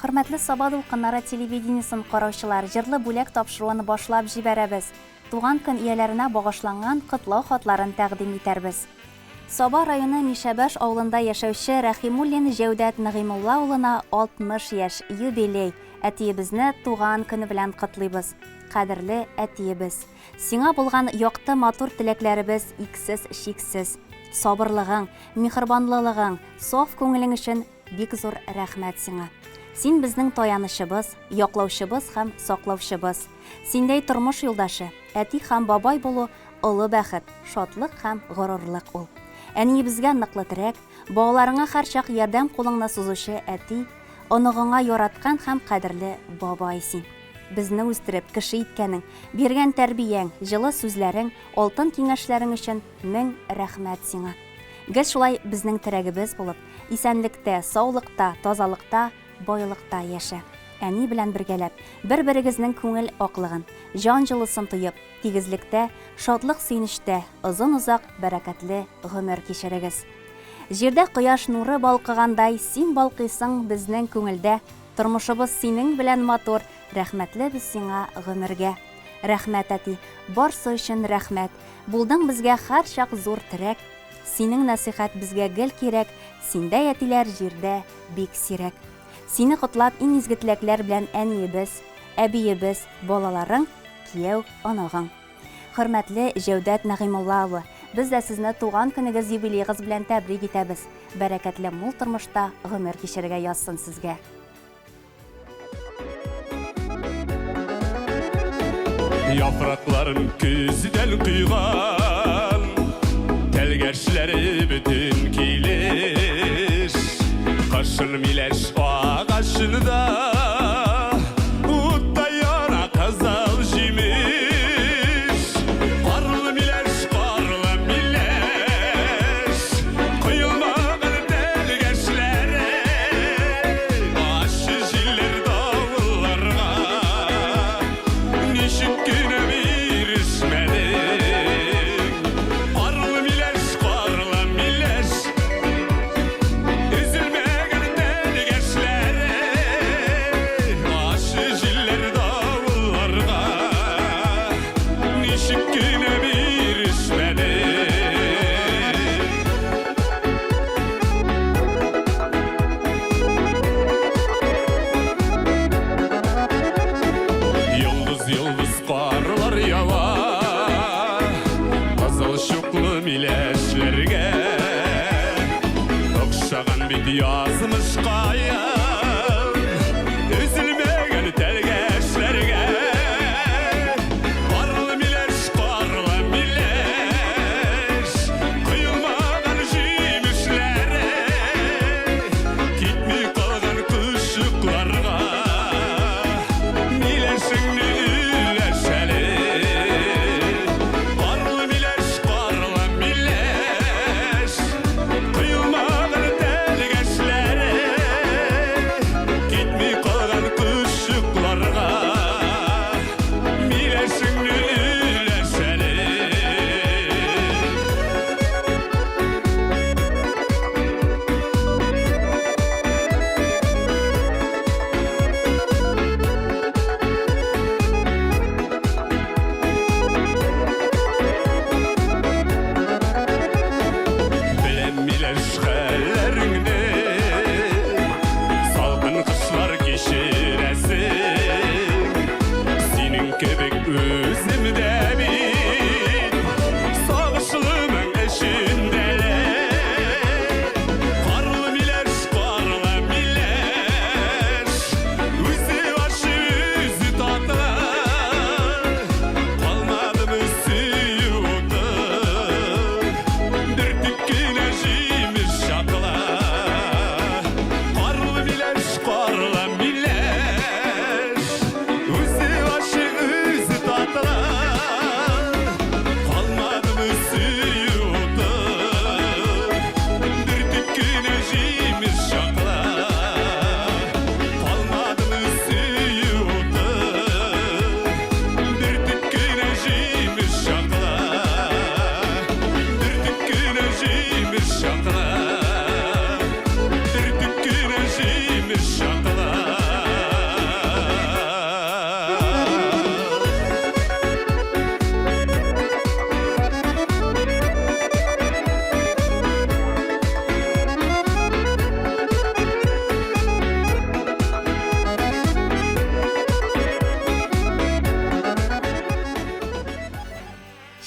Хөрмәтле Саба дулкыннары телевидениесен караучылар, җырлы бүләк тапшыруын башлап җибәрәбез. Туган көн ияләренә багышланган котлау хатларын тәкъдим итәрбез. Саба районы Мишәбаш авылында яшәүче Рәхимуллин Җәүдәт Нәгыймулла улына 60 яшь, юбилей, әтиебезне туган көне белән котлыйбыз. Кадерле әтиебез! Сиңа булган якты матур теләкләребез иксез-чиксез. Сабырлыгың, миһербанлылыгың, саф күңелең өчен Бик зур рәхмәт сиңа. Син безнең таянычыбыз, яклаучыбыз һәм саклаучыбыз. Синдәй тормыш юлдашы, әти һәм бабай булу олы бәхет, шатлык һәм горурлык ул. Әниебезгә ныклы терәк, балаларыңа һәрчак ярдәм кулыңны сузучы әти, оныгыңа яраткан һәм кадерле бабай син. Безне үстереп, кеше иткәнең, биргән тәрбияң, җылы сүзләрең, алтын киңәшләрең өчен мең рәхмәт сиңа. Гел шулай безнең терәгебез булып, исәнлектә, саулыкта, тазалыкта, байлыкта яшә. Әни белән бергәләп, бер-берегезнең күңел аклыгын, җан җылысын тоеп, тигезлектә, шатлык-сөенечтә озын-озак бәрәкәтле гомер кичерегез. Җирдә кояш нуры балкыгандай, син балкыйсың безнең күңелдә. Тормышыбыз синең белән матур, рәхмәтле без сиңа гомергә. Рәхмәт, әти, барсы өчен рәхмәт. Булдың безгә һәрчак зур терәк. Синең нәсыйхәт безгә гел кирәк, Синдәй әтиләр җирдә бик сирәк. Сине котлап иң изге теләкләр белән әниебез, әбиебез, балаларың, кияү, оныгың. Хөрмәтле Җәүдәт Нәгыймулла улы, без дә сезне туган көнегез юбилеегыз белән тәбрик итәбез. Бәрәкәтле мул тормышта гомер кичерергә язсын сезгә. Яфракларын көздән койган, Тәлгәшләре бөтен килеш. Кышын миләш агачында Утта яна кызыл җимеш. Карлы миләш, карлы миләш, Коелмаган тәлгәшләре. Ачы җилләр давылларга Ничек кенә бирешмәдең. Карлы миләш, карлы миләш, Өзелмәгән тәлгәшләре. Ачы җилләр давылларга Ничек кенә бирешмәдең. Йолдыз, йолдыз карлар ява Кызыл чуклы миләшләргә. Охшаган бит язмыш каен Өзелмәгән тәлгәшләргә. Карлы миләш, карлы миләш, Коелмаган җимешләре. Китми калган кошчыкларга Миләшеңне өләш әле. Карлы миләш, карлы миләш, Коелмаган тәлгәшләре.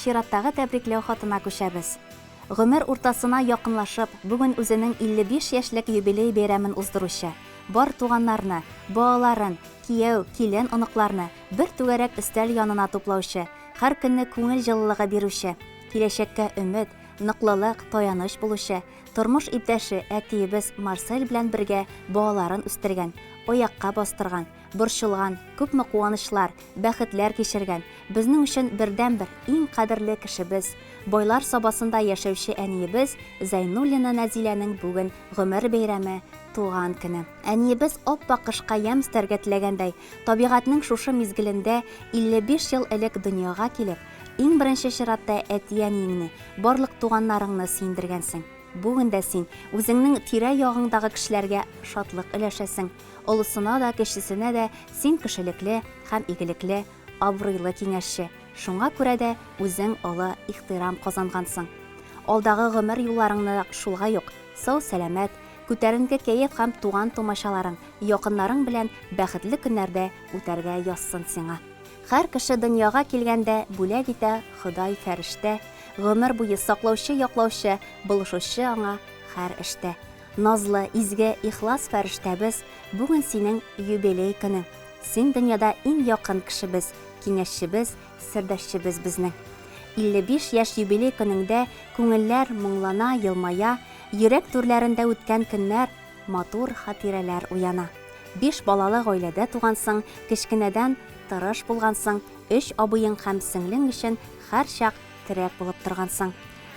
Чираттагы тәбрикләү хатына күчәбез. Гомер уртасына якынлашып, бүген үзенең 55 яшьлек юбилей бәйрәмен уздыручы, бар туганнарны, балаларын, кияү, килен оныкларны бер түгәрәк өстәл янына туплаучы, һәр көнне күңел җылылыгы бирүче, киләчәккә өмет, ныклылык, таяныч булучы, тормыш иптәше, әтиебез Марсель белән бергә балаларын үстергән, аякка бастырган, борчылган, күпме куанычлар, бәхетләр кичергән, безнең өчен бердәнбер, иң кадерле кешебез, Байлар Сабасында яшәүче әниебез Зәйнуллина Нәзиләнең бүген гомер бәйрәме, туган көне. Әниебез ап-ак кышка ямь өстәргә теләгәндәй, табигатьнең шушы мизгелендә 55 ел элек дөньяга килеп, иң беренче чиратта әти-әниеңне, барлык туганнарыңны сөендергәнсең. Бүген дә син үзеңнең тирә-ягыңдагы кешеләргә шатлык өләшәсең. Олысына да, кечесенә дә син кешелекле һәм игелекле, абруйлы киңәшче. Шуңа күрә дә үзең олы ихтирам казангансың. Алдагы гомер юлларыңны да шулай ук сау-сәламәт, күтәренке кәеф һәм туган-тумачаларың, якыннарың белән бәхетле көннәрдә үтәргә язсын сиңа. Һәр кеше дөньяга килгәндә бүләк итә Ходай фәрештә, гомер буе саклаучы-яклаучы, булышучы аңа һәр эштә. Назлы, изге, ихлас фәрештәбез, бүген синең юбилей көнең. Син дөньяда иң якын кешебез, киңәшчебез, сердәшчебез безнең. 55 яшь юбилей көнеңдә күңелләр моңлана, елмая, йөрәк түрләрендә үткән көннәр, матур хатирәләр уяна. Биш балалы гаиләдә тугансың, кечкенәдән тырыш булгансың, өч абыең һәм сеңлең өчен һәрчак терәк булып торгансың.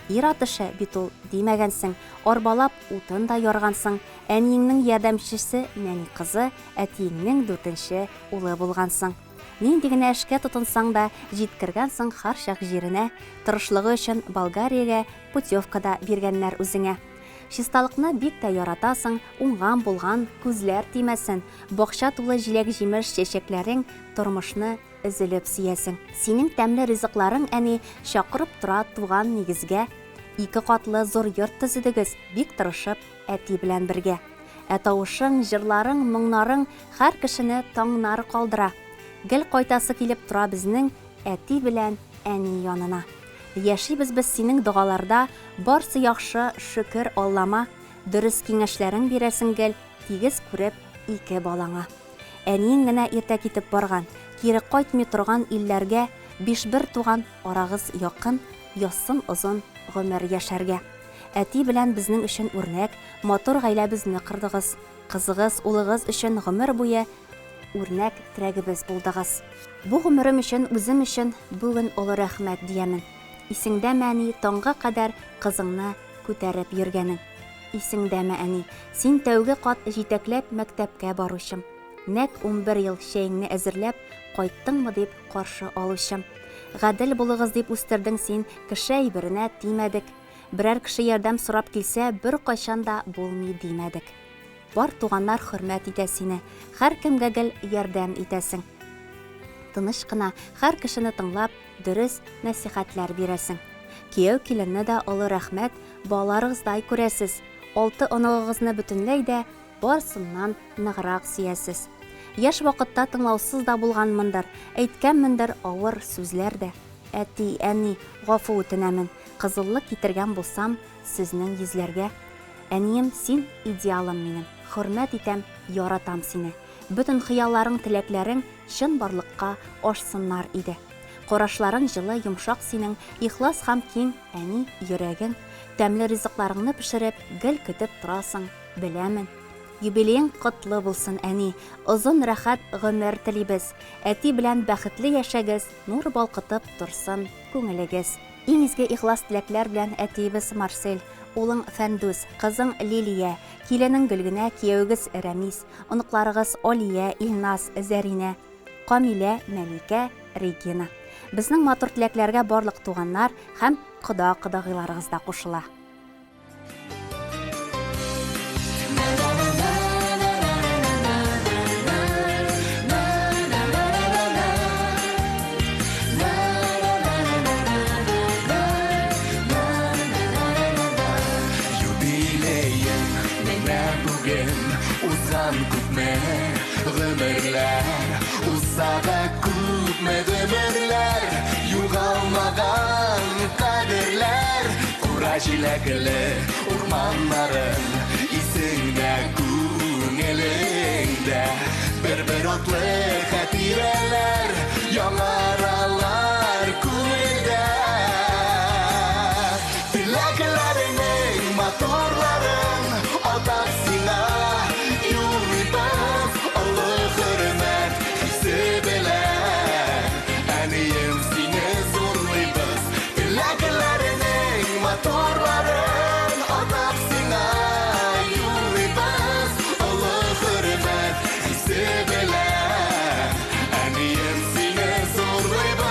Ир-ат эше бит ул, димәгәнсең, арбалап утын да яргансың, әниеңнең ярдәмчесе нәни кызы, әтиеңнең дүртенче улы булгансың. Нинди генә эшкә тотынсаң да, җиткергәнсең һәрчак җиренә, тырышлыгы өчен Болгариягә путевка да биргәннәр үзеңә. Чисталыкны бик тә яратасың, уңган-булган, күзләр тимәсен, бакча тулы җиләк-җимеш чәчәкләрең, тормышны өзелеп сөясең. Синең тәмле ризыкларың, әни, чакырып тора туган нигезгә. Ике катлы зур йорт төзедегез, бик тырышып, әти белән бергә. Ә тавышың, җырларың, моңнарың һәр кешене таңнар калдыра. Гел кайтасы килеп тора безнең әти белән әни янына. Яшибез без синең догаларда, барсы яхшы, шөкер Аллама, дөрес киңәшләрең бирәсең гел, тигез күреп ике балаңа. Әниең генә иртә китеп барган, кире кайтмый торган илләргә, биш бер туган, арагыз якын, язсын озын гомер яшәргә. Әти белән безнең өчен үрнәк, матур гаиләбезне кордыгыз, кызыгыз, улыгыз өчен гомер буе үрнәк терәгебез булдыгыз. Бу гомерем өчен, үзем өчен бүген олы рәхмәт диямен. Исеңдәме, әни, таңга кадәр кызыңны күтәреп йөргәнең? Исеңдәме, әни, син тәүге кат җитәкләп мәктәпкә баручым? Нәкъ 11 ел чәеңне әзерләп, кайттыңмы дип каршы алучым? Гадел булыгыз дип үстердең син, кеше әйберенә тимәдек. Берәр кеше ярдәм сорап килсә, беркайчан да булмый димәдек. Бар туганнар хөрмәт итә сине, һәркемгә гел ярдәм итәсең. Тыныч кына, һәр кешене тыңлап, дөрес нәсихәтләр бирәсең. Кияү-киленне дә олы рәхмәт, балаларыгыздай күрәсез. Алты оныгыгызны бөтенләй дә барсыннан ныграк сөясез. Яшь вакытта тыңлаусыз да булганмындыр, әйткәнмендер авыр сүзләр дә. Әти, әни, гафу үтенәмен, кызыллык китергән булсам сезнең йөзләргә. Әнием, син идеалым минем, хөрмәт итәм, яратам сине. Бөтен хыялларың, теләкләрең чынбарлыкка ашсыннар иде. Карашларың җылы, йомшак синең, ихлас һәм киң, әни, йөрәгең. Тәмле ризыкларыңны пешереп, гел көтеп торасың, беләмен. Юбилеең котлы булсын, әни. Озын рәхәт гомер телибез. Әти белән бәхетле яшәгез, нур балкытып торсын күңелегез. Иң изге ихлас теләкләр белән әтиебез Марсель, улың Фәндүс, кызың Лилия, киленең Гөлгенә, киявегез Рәмис, оныкларыгыз Алия, Илназ, Зәринә, Камилә, Мәликә, Регина. Безнең матур теләкләргә барлык туганнар һәм кода-кодагыйларыгыз да кушыла. Юбилеең менә бүген. Узган күпме гомерләр, узса да күпме гомерләр, югалмаган кадерләр. Кура җиләкле урманнарың исеңдә, күңелеңдә. Бер-бер атлы хатирәләр яңаралар күңелдә. Теләкләреңнең матурларын атап сиңа юллыйбыз, олы хөрмәт хисе белән. Әнием, сине зурлыйбыз. Теләкләреңнең матурларын атап сиңа юллыйбыз, олы хөрмәт хисе белән. Әнием, сине зурлыйбыз.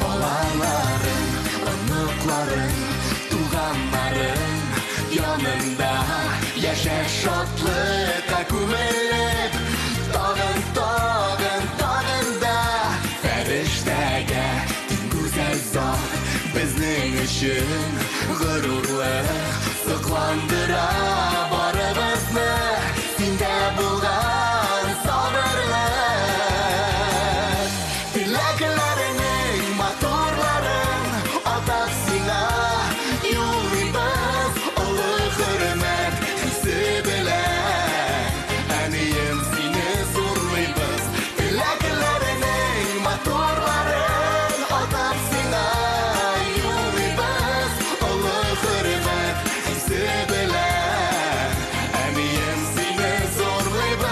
Балаларың, оныкларың, туганнарың янында яшә шатлыкка күмелеп, тагын, тагын, тагын да фәрештәгә тиң гүзәл зат, безнең өчен горурлык, сокландыра барыбызны синдә булган сабырлык. Теләкләреңнең матурларын атап сиңа юллыйбыз, олы хөрмәт хисе белән. Әнием, сине зурлыйбыз. Теләкләреңнең матурларын атап сиңа юллыйбыз, олы хөрмәт хисе белән. Әнием, сине зурлыйбыз.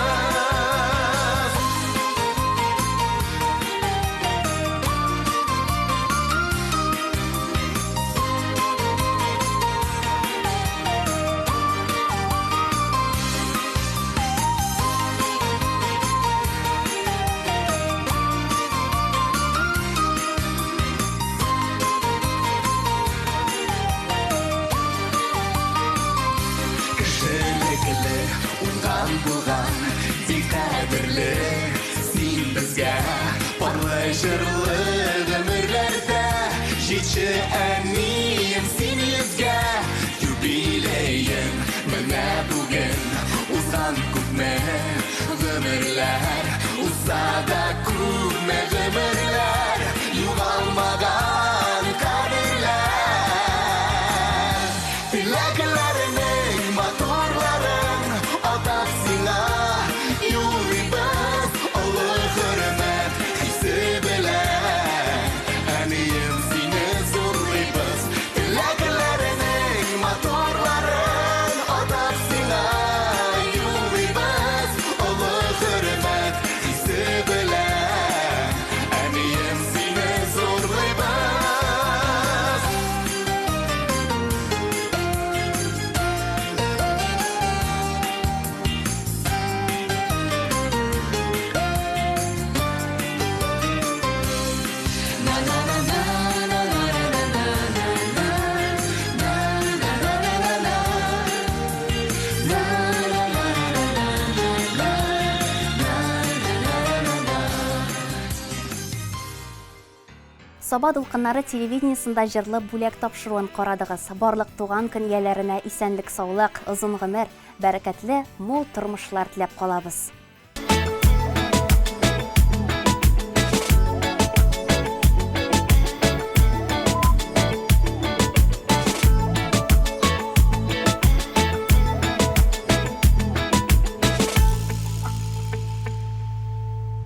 Кешелекле, уңган булган, бик кадерле син безгә. Парлы җырлы гомерләрдә җитче, әнием, син йөзгә. Юбилеең менә бүген. Узган күпме гомерләр, узса да күпме гомерләр, югалмаган кадерләр. Теләкләреңнең матурларын атап сиңа юллыйбыз, олы хөрмәт хисе белән. Әнием, сине зурлыйбыз. Теләкләреңнең матурларын атап сиңа юллыйбыз, олы хөрмәт хисе белән. Әнием, сине зурлыйбыз. Саба дулкыннары телевидениесында җырлы бүләк тапшыруын карадыгыз. Барлык туган көн ияләренә исәнлек-саулык, озын гомер, бәрәкәтле, мул тормышлар теләп калабыз.